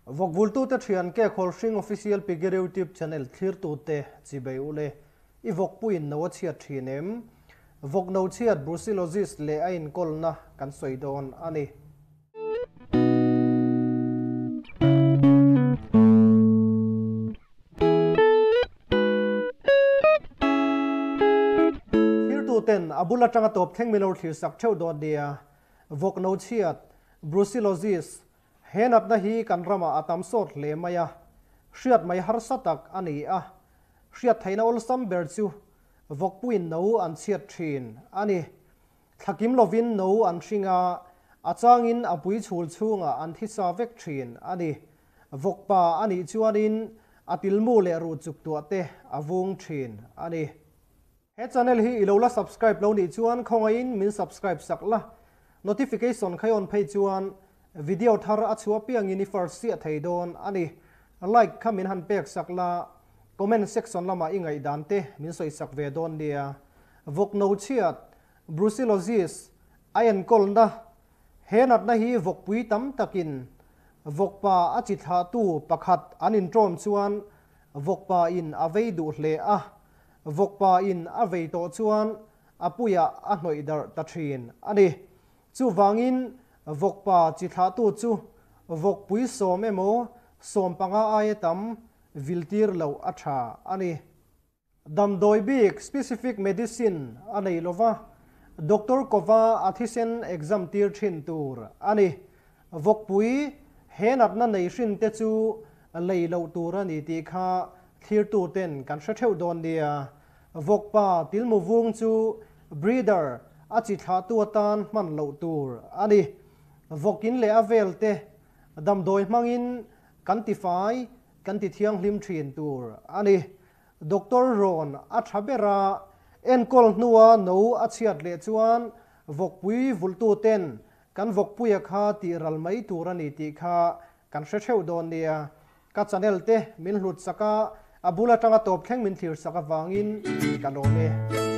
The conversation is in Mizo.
Vawkvultute thian ke Khawlhring Official Piggery YouTube channel thlirtute chibei ule i vawkpuiin no a chhiat thin em? Vawk no chhiat Brucellosis leh a inkawlna kan sawi dawn a ni. Thirtuten a bul atanga tawp thleng milo thlir sak theuh dawn nia. Vawk no chhiat, Brucellosis, he natna hi kan ramah a tam sawt hle mai a, hriat mai harsa tak a ni a. Hriat theihna awlsam ber chu vawkpuiin no an chhiat thin a ni. Thlakim lovin no an hring a, a changin a pui chhul chhungah an thi sa vek thin a ni. Vawkpa a nih chuanin a tilmu leh ruh chuk tuah te a vung thin a ni. He channel hi i lo la subscribe lo nih chuan khawngaihin min subscribe sak la, notification kha i on phei chuan video thar a chhuah piangin i first chiah thei dawn a ni. Like kha min han pek sak la, comment section lamah i ngaihdan te min sawi sak ve dawn nia. Vawk no chhiat, Brucellosis, a enkawlna He natna hi vawkpui tam takin vawkpa a chi thlahtu pakhat an inṭawm chuan vawkpa in a vei duh hle a, vawkpa in a vei tawh chuan a puiah a hnawih darh ta ṭhin a ni. Chuvangin vawkpa chi thlahtu chu vawkpui sawm emaw 15 aia tam viltir loh a ṭha a ni. Damdawi bik, specific medicine, a nei lova, doctor kova a thisen exam tir thin tur a ni. Vawkpui, he natna nei hrin te chu lei loh tur a ni tih kha thlirtu ten kan hre theuh dawn nia. Vawkpa tilmu vung chu breeder, a chi thlahtu atan hman loh tur a ni. Vawkin leh a vel te damdawi hmangin kan tifai, kan ti thianghlim thin tur a ni. Doctor rawn a tha ber a, enkawl hnua no a chhiat leh chuan vawkpui vulhtu ten kan vawkpuia kha tih ral mai tur a ni tih kha kan hre theuh dawn nia. Ka channel te min hlut sak a, a bul atanga tawp thleng min thlir sak avangin ka lawm e.